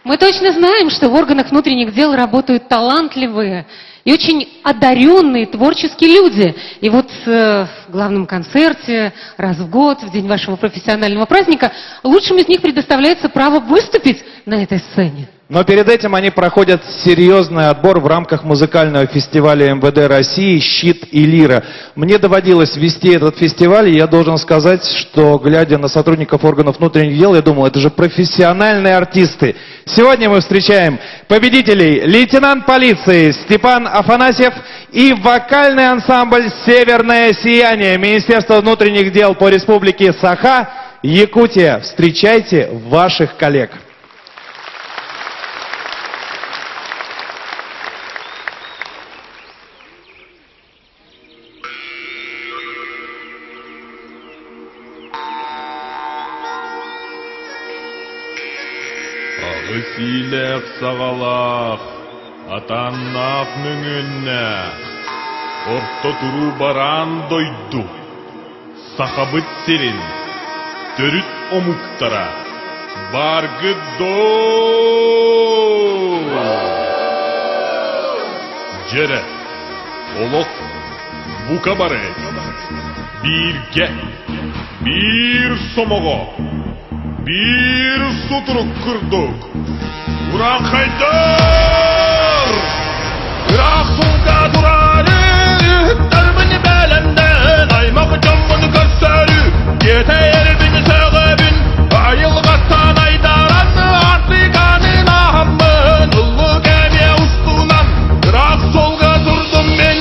Мы точно знаем, что в органах внутренних дел работают талантливые и очень одаренные творческие люди. И вот в главном концерте раз в год, в день вашего профессионального праздника, лучшим из них предоставляется право выступить на этой сцене. Но перед этим они проходят серьезный отбор в рамках музыкального фестиваля МВД России «Щит и лира». Мне доводилось вести этот фестиваль, и я должен сказать, что, глядя на сотрудников органов внутренних дел, я думал, это же профессиональные артисты. Сегодня мы встречаем победителей: лейтенант полиции Степан Афанасьев и вокальный ансамбль «Северное сияние» Министерства внутренних дел по Республике Саха, Якутия. Встречайте ваших коллег. Аҕыс иилээх саҕалаах, атааннаах мөҥүөннээх, орто туруу бараан дойду, Сахабыт сирин төрүт омуктара бааргыт доо! Дьэрэ, олох бука бары бииргэ, биир сомоҕо, биир сутурук курдук урааҥхайдар! Ыраах суолга тураары, ыһыктарбын бэлэмнээн, аймах дьоммун көрсөрү, тиэтэйэрбин сөҕөбүн, айылҕаттан айдаран, Арктиканы ааһаммын, ыллык эмиэ устунан, ыраах суолга турдум мин.